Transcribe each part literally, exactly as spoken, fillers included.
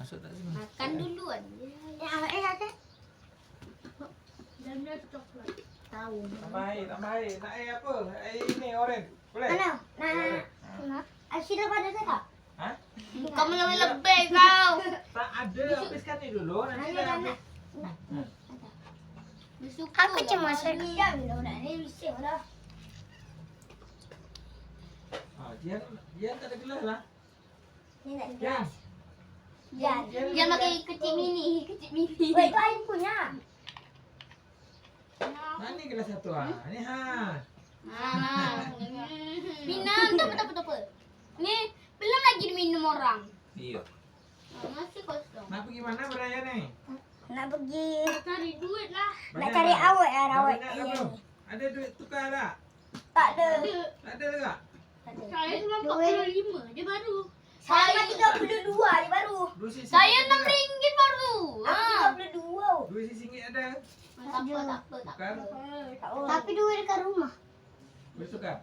Makan duluan. Ya, eh, ada. Dan dia coklat. Tahu. Tambah air, tambah air. Nak air apa? Air ini, orange. Boleh? Mana? Nah, orange. Nah. Air sirap ada tak? Hah? Kamu lebih-lebih kau. Tak ada, habiskan ni dulu. Nanti dah habis. Aku cuma sedang dulu nak ni, bisa lah. Ah, dia, dia tak ada gelas lah. Ni nak gelas. Jan, jan pakai kecik mini, kecik mini. Weh, itu air punya. Nah, ni gelas satu ah. Ni ha. Ah. Minum tu apa, apa, apa? Ni belum lagi diminum orang. Iya. Ah, masih kosong. Nak pergi mana beraya ni? Nak pergi cari duit lah. Nak cari awet lah, awet. Iya. Ada duit tukar tak? Tak ada. Tak ada juga? Tak ada. Saya cuma empat puluh lima je baru. Saya tiga puluh dua je baru. Saya enam ringgit baru. Aku tiga puluh dua. Duit singgit ada? Tak apa, tak apa, tak apa. Tapi duit dekat rumah. Boleh tukar?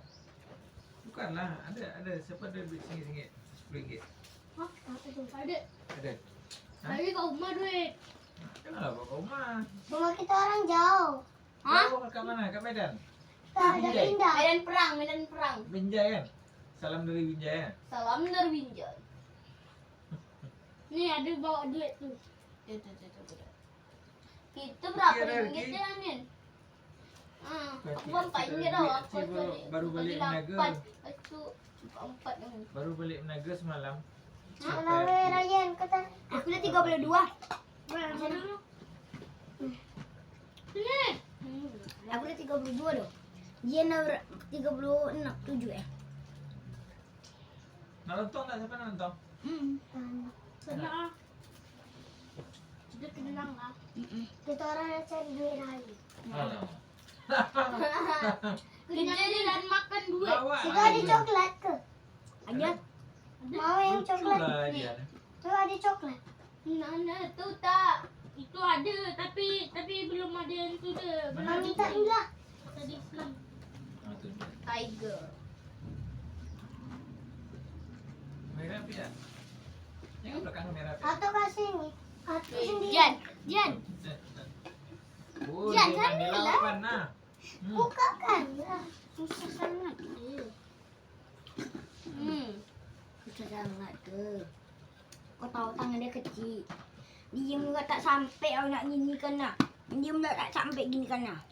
Tukarlah. Ada, ada. Siapa ada duit singgit-singgit? Sepuluh ringgit? Hah? Ada. Ada? Ada kat rumah duit. Nah, kenapa kat rumah? Rumah kita orang jauh. Hah? Jauh kat mana? Kat Medan? Kat Binjai. Medan Perang, Medan Perang. Binjai kan? Salam dari Binjai kan? Salam dari Binjai. Ni ada bawa duit tu. Tuh, tuh, tuh, tuh, tuh. Kita berapa ringgit ya, Min? Ah, aku empat ringgit dah. Aku cari baru balik Menaga. Aku empat ringgit. Baru balik Menaga semalam. Hah? Semalam, eh, Ryan, kata aku dah tiga puluh dua. Aku dah tiga puluh dua doh. Dia nak ber-, tiga puluh enam, tujuh, eh. Nak lontong tak? Siapa nak lontong? Hmm. Nak. Kita kenyang lah. Mm-mm. Kita orang nak cari duit hari. Alah. Kenyang dan makan duit. Bawa lah duit. Kita ada coklat ke? Ada. Ada. Mau yang coklat? Lucu lah dia. Tu ada coklat. Nah, nah, tu tak. Itu ada, tapi, tapi belum ada yang tu dah. Belum ada. Minta ni lah. Tadi free. Ah, tu dia. Tiger. Merah api tak? Jangan belakang merah api. Atau kasih ni. Atau sendiri. Jan, Jan. Oh, Jan, dia main sana lah. Lawan lah. Hmm. Bukakan lah. Susah sangat. Iya. Hmm. Susah sangat tu. Kau tahu tangan dia kecil. Dia mula tak sampai awak nak gini kan nak. Dia mula tak sampai gini kan nak.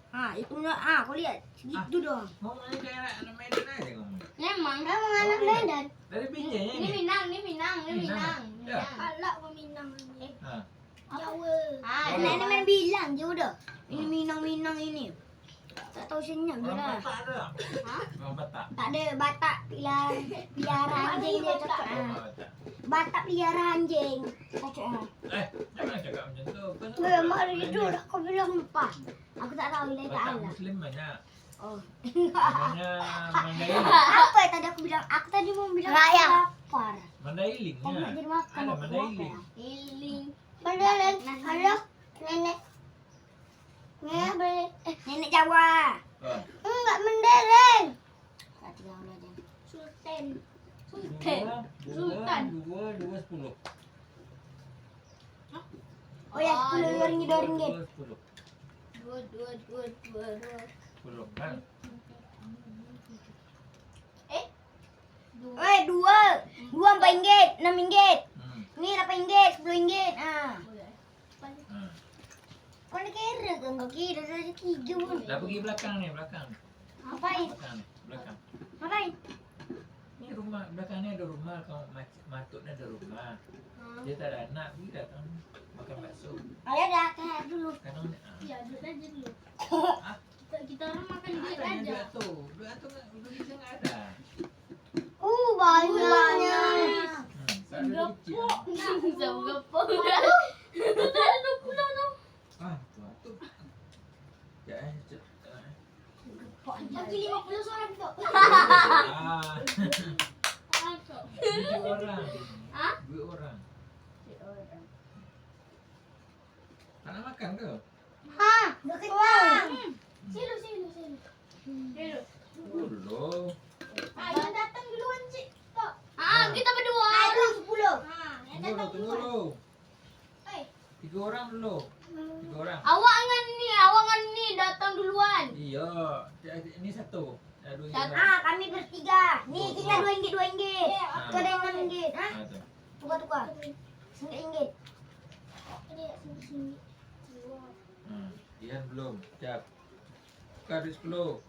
Ha, itu mula, ha, kau lihat. Segitu doang. Ngomong ni kayak anak Medan aja ngomong. Memang. Memang anak Medan. Dari Binjai ni. Ini Minang, ini Minang, ini Minang. Minang. Ya. Minang. Alah, kau Minang ni. Ha. Jawa. Ah, Jawa. Nenek main bilang je udah. Ini Minang-Minang ini. Tak tahu senyap je lah. Orang Batak ada tak? Hah? Orang Batak. Tak ada, Batak pila-, pelihara anjing dia cocok. Ah. Batak pelihara anjing. Cocok, ah. Eh, jangan cakap macam tu. Kan. Weh, Mak Ridho dah kau bilang lupa. Aku tak tahu, Batak Muslim banyak. Oh. Namanya Mandailing. Apa yang tadi aku bilang? Aku tadi mau bilang aku lapar. Mandailing, ya. Kau nak jadi makan, aku lapar. Ada Mandailing. Mandailing. Nah, nah. Ada nenek. Nenek beli, eh, nenek Jawa. Ah. Enggak, Mandailing. Tak, tiga orang aja. Sultan. Sultan. Dua, dua, Sultan. Dua, dua, sepuluh. Hah? Oh ya, sepuluh, dua ringgit, dua ringgit. Dua, sepuluh. Dua, dua, dua, dua, dua. Sepuluh, kan? Eh? Dua. Eh, dua. Dua empat ringgit, enam ringgit. Hmm. Ni lapan ringgit, sepuluh ringgit. Ah. Hmm. Kau nak kira kan? Kau kira dari tiga pun. Dah pergi belakang ni, belakang. Ngapain? Belakang ni, belakang. Ngapain? Ni rumah, belakang ni ada rumah, kau mac-, matuk ni ada rumah. Hmm. Dia tak ada anak, pergi datang makan bakso. Ayah dah akal dulu. Kadang ni, ah. Ya, duduk aja dulu. Ah? Kita, kita orang makan duit aja. Ada yang duit tu. Duit tu nggak, duit tu nggak ada. Uh, banyaknya. Hmm, tak ada rezeki. Gepuk. Nah, gepuk. Betul tu pulau tu. Ah, tu, tu. Ya, eh, cek, eh. Bagi lima puluh seorang tu. Ah. Tujuh orang. Hah? Dua orang. Dua orang. Tak nak makan ke? Ha, dah kenyang. Hmm. Sini, sini, sini. Sini. Dulu. Ah, yang datang duluan, cik. Tok. Ah, kita berdua. Ah, itu sepuluh. Ah, yang datang duluan. Tunggu dulu, tunggu dulu. Tigo urang dulu. Tigo urang. Awak ngan ni, awak ngan ni datang duluan. Iyo, ini satu. Ado duo Satu. Urang. Ah, kami bertiga. Ni, duo, kita duo. Duo ringgit, duo ringgit. Ah. Tu ado yang enam ringgit. Ha? Ah, tu. Tukar-tukar. Singkit ringgit. Hmm, Ian belum. Siap. Tukar duit sepuluh.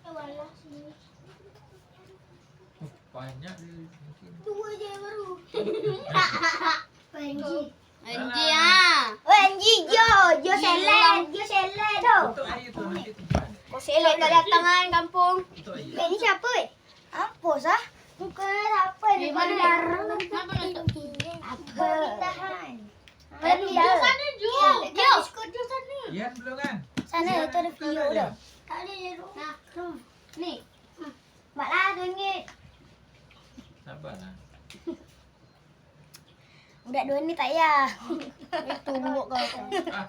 Eh, walah sini. Oh, banyak dia mungkin. Dua je baru. Panji. Anji, ah. Weh, Anji, Jo, Jo Selet, Jo Selet tu. Tutup air tu, nanti tumpah. Kau Selet tak datang kan kampung. Tutup air. Eh, ni siapa, eh? Apa sah? Muka siapa ni? Mana? Apa? Tahan. Aduh, Jo sana, Jo. Jo. Jo sana. Ian belum kan? Sana, Ian itu ada buka Vio dah. Nah, ni. Mak lah, duo ringgit. Sabarlah. Budak duo ni tak payah. Tumbuk kau. Ah,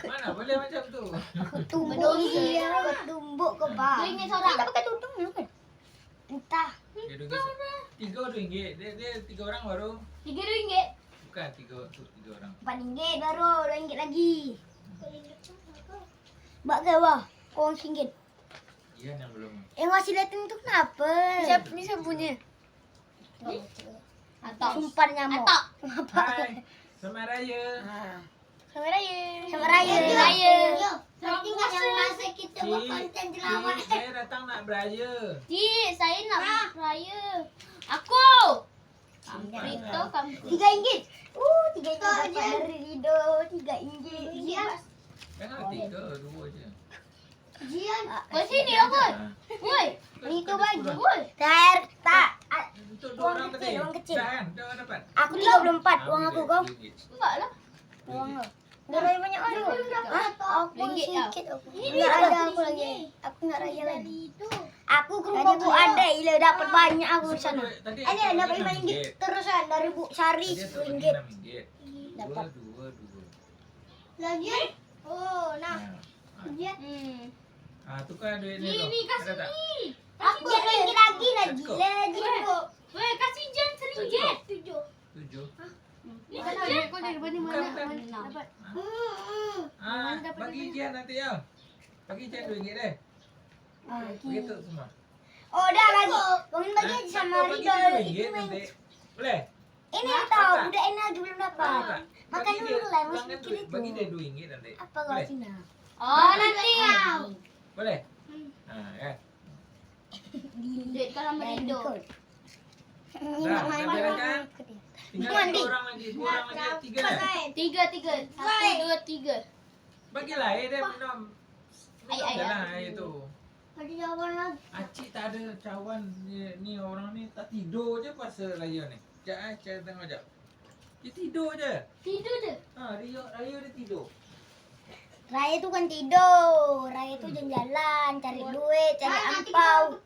mana boleh macam tu? Aku tumbuk dia, aku tumbuk kau, bang. Dia ingin sorak. Tak pakai tudung dulu kan? Entah. Dia duo ringgit. Tiga duo ringgit. Dia, dia tiga orang baru. Tiga duo ringgit. Bukan tiga tu, tiga orang. Empat ringgit baru, duo ringgit lagi. Bak ke bawah. Kau singgit. Iya, yang belum. Eh, masih liatin tu kenapa? Siapa ni sabunnya? Atok. Sumpah nyamuk. Atok. Apa? Hai, selamat raya. Ha. Selamat raya. Selamat raya. Selamat raya. Yo, nanti nggak selesai kita buat konten di lawak. Cik, saya datang nak beraya. Cik, saya nak beraya. Aku. Kamprit tu, kamprit. Tiga ringgit. Uh, tiga ringgit dapat dari Rido. Tiga ringgit. Jangan tiga, dua je. Jian. Kau sini lah, Boy. Woi. Ni tu bagi. Woi. Tak, tak. Untuk dua orang tadi. Wang kecil, wang kecil. Dah kan? Dah dapat? Aku tiga puluh empat, wang aku, kau. Enggak lah. Wang kau. Dah banyak-banyak aja. Hah? Aku sikit aku. Enggak ada aku lagi. Aku nak raya lagi. Aku ke rumah bu ada, ila dapat banyak aku sana. Ini dapat lima ringgit terus kan, dari Bu Sari sepuluh ringgit. Dapat. Dua, dua, dua. Lagi? Oh, nah. Nah. Dia. Hmm. Ah, tukar duit ni tu. Ni, ni, kasih ni. Aku lagi, lagi, lagi. Weh, kasih Jan seringgit. Tujuh. Tujuh. Ni Jan. Kau dari mana, mana dapat? Hmm, hmm. Ah, bagi Jan nanti, ya. Bagi Jan dua ringgit deh. Ah, begitu semua. Oh, dah bagi. Wang bagi aja sama Ridho. Itu main. Boleh? Ini tahu, budak ini lagi belum dapat. Makan dulu lah, masih mikir itu. Bagi dia dua ringgit nanti. Apa kau Cina? Oh, nanti. Boleh? Hmm. Ha, kan? Duit kau sama Ridho. Dah, dah beres kan? Tinggal dua orang lagi, dua orang lagi, tiga. Tiga, tiga. Satu, dua, tiga. Bagilah air dia minum. Minum je lah air tu. Ada cawan lagi. Acik tak ada cawan. Ni, ni orang ni tak tidur je puasa raya ni. Jap, eh, cari tengok jap. Dia tidur je. Tidur je? Ha, raya, raya dia tidur. Raya tu kan tidur. Raya tu jalan-jalan, cari duit, cari angpau.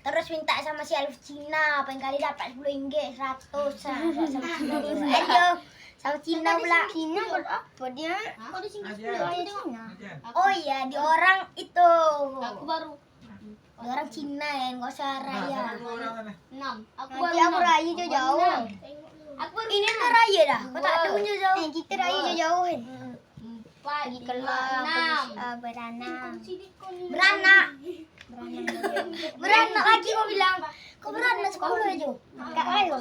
Terus minta sama si Alif Cina, paling kali dapat sepuluh ringgit, seratus, ah, buat sama Cina tu. Aduh, sama Cina pula. Cina buat apa dia? Hah? Kok di sini sepuluh ringgit Cina? Oh iya, di orang itu. Aku baru. Di orang Cina yang gak usah raya. Enam. Aku baru enam. Nanti aku raya jauh-jauh. Aku baru enam. Ini mah raya dah. Kau tak tahu jauh-jauh. Eh, kita raya jauh-jauh kan? Empat, lima, enam. Ah, beranak. Beranak. Beranak lagi kau bilang. Kau beranak sepuluh aja. Kak ayo.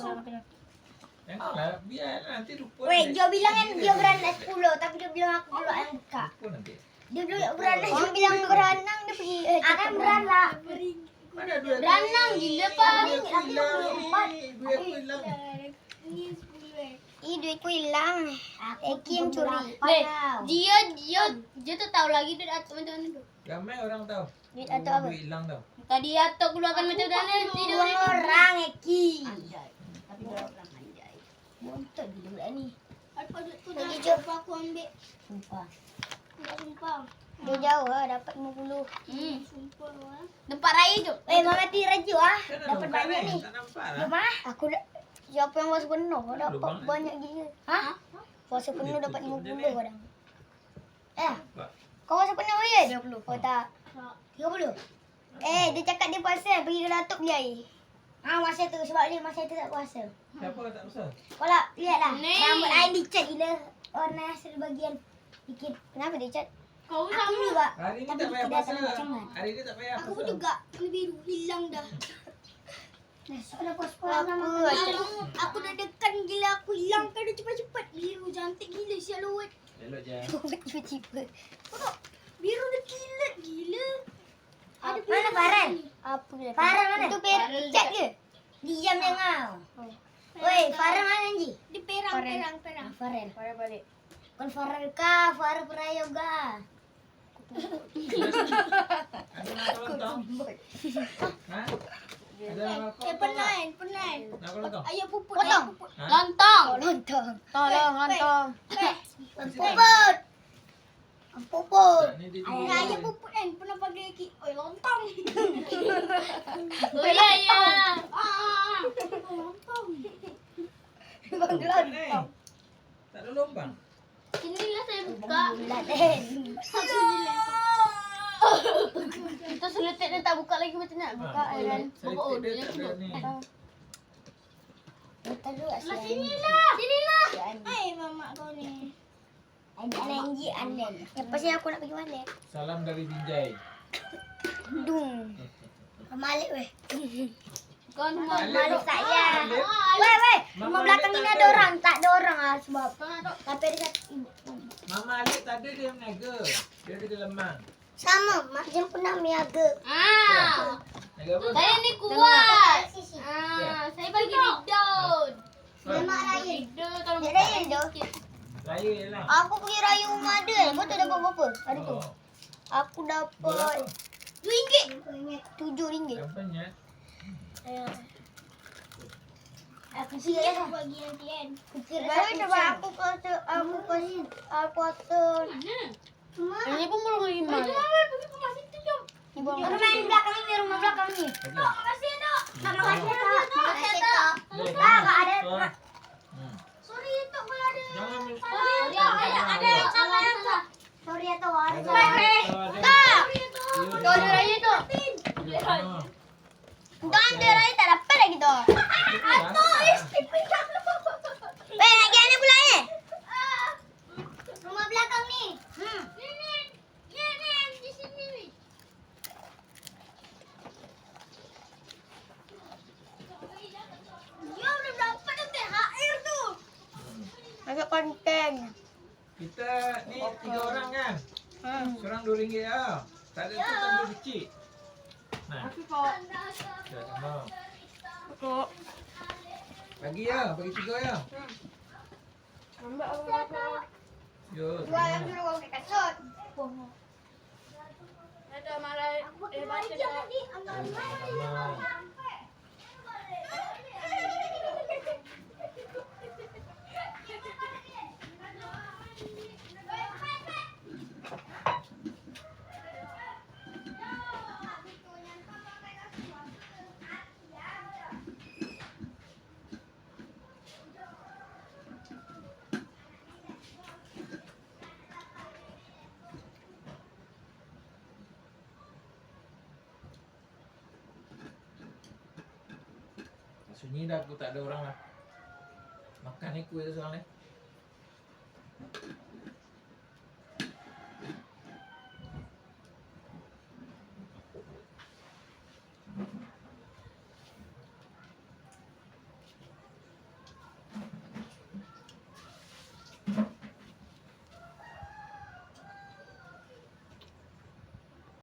Janganlah, biar nanti lupa. Weh, Jo bilang kan dia beranak sepuluh, tapi dia bilang aku dulu yang buka. Lupa nanti. Dia bilang beranak, dia bilang beranang, dia pergi, eh, akan beranak. Mana duit? Beranang gila, Pak. Duit aku hilang, eh, duit aku hilang. Ih, duitku hilang. Eki yang curi. Leh, dia, dia, dia tu tahu lagi duit aku macam mana tu. Ramai orang tahu. Duit atok apa? Duit hilang tau. Tadi atok keluarkan macam mana? Tidur. Uang orang, Eki. Anjay. Tapi dia orang anjay. Bontot gila budak ni. Apa duit tu dah lupa aku ambil. Sumpah. Enggak sumpah. Dia jauh lah, dapat lima puluh. Hmm. Sumpah lah. Tempat raya tu. Eh, Mama Ti Rajo ah. Dapat banyak ni. Jom ah. Aku dah, siapa yang puasa penuh, dapat banyak gila. Hah? Puasa penuh dapat lima puluh kadang. Eh, kau puasa penuh, Yud? Tiga puluh. Oh, tak. Tiga puluh? Eh, dia cakap dia puasa, pergi ke Datuk beli air. Ah, masa tu, sebab dia masa tu tak puasa. Siapa tak puasa? Kalau lihatlah, Ni. Rambut Ain dicat gila, warna asli bagian dikit. Kenapa dicat? Kau Aku sama. juga. Hari ni Tapi tak payah tidak puasa. terlalu cangat. Hari ni tak payah Aku puasa. juga, biru hilang dah. Nah, sudah puasa Apa? Aku, aku dah dekat gila, aku hilangkan dah cepat-cepat. Biru cantik gila, sial luwet. Elok je. Tiba-tiba. Kok biru dah kilat gila? Ada Mana biru Farel? ni. Apa dia? Farel mana? Itu per-, Farel cat dekat. dia. Diam je ngau. Oh. Woi, Farel mana, Ji? Di perang, Farel. perang, perang. Ah, Farel. Farel balik. Kon Farel ka, Farel Prayoga. Ada nak lontong? Hah? Ada nak rokok Eh, atau pernah, enggak? eh, pernah. Nak lontong? Ayah puput, Potong. ayah puput. Hah? Lontong. Oh, lontong. Tolong, Eh, lontong. eh. Puput. Puput. Tak, ni dia Ayah, dulu. ayah puput kan pernah pakai ki-, oi, lontong. Oh, iya, iya. Ah, ah, ah. Lontong. Bang Bukan, eh. lontong. Tak ada lubang. Sinilah saya buka. Bulat, eh. Kita seletek ni tak buka lagi macam nak buka, Ah, eh, kan? seletek Buka dia dulu, tak ada ni. Ah. Betul juga sih, Lah, Ain. sinilah. Sinilah. Ya, Ain. Eh, mamak kau ni. Ain, Ain, Ain, Ain. Ya, pasti aku nak pergi mana? Salam dari Binjai. Dung. Malik, weh. Kau Mama Alif. Malik saya. Alif. Weh, weh. Mama Rumah Alif belakang tak ini ada ada. orang. Tak ada orang ah, sebab. Tapi ada satu. Mama Alif tak ada, dia meniaga. Dia ada di Lemang. Sama, Mak Jun pernah meniaga. Ah. Ya. Meniaga apa? Saya ni kuat. Tengah. Ah, saya bagi Ridon. Lemak raya. Ridon kalau Dia buka raya, Dok. sikit. Raya je lah. Aku pergi raya rumah dia. Kau tak dapat apa-apa hari tu. Oh. Aku dapat Berapa? Tujuh ringgit. Tujuh ringgit. Berapanya? Eh. Aku sih ya. Bagi yang Tian. Kecil Baru banget, coba Cang. aku puasa, aku puasa, aku puasa. Mana? Ini pun belum lima. Mana? Pergi ke rumah situ, Cang. Rumah yang belakang ini, rumah belakang ini. Oke. Tok, makasih ya, Tok. Tok, makasih ya, Tok. Makasih ya, Tok. Tok, ada. Hmm. Sorry, Tok, kalau ada yang salah. Jangan, Tok. Sorry, ada, ada yang salah, ya, Tok. Sorry ya, Tok. Ada, Tok. Ada. Sorry ya, Tok. Iya, Tok, iya. Sorry ya, Tok. Iya, sama. Tok, ada yang tak dapat lagi, Tok. Itu kan? Tok, istimewa. Weh, lagi ada pula, eh? Rumah belakang ni. Hmm. Ni, ni. Ni, ni, di sini ni. Dia udah dapat T H R tu. Agak konten. Kita ni tiga orang kan? Hmm. Seorang dua ringgit lah. Tak ada tu tambah kecil. Nah. Aku kok. Ya, sama. Aku. Bagi ya, bagi tiga ya. Hmm. Ambil apa-apa. Yo, Dua yang sama. Dulu pakai kasut. Ada malah, eh, baca tak? Sama-sama. Sunyi dah, aku tak ada orang lah. Makan ni kue tu seorang ni.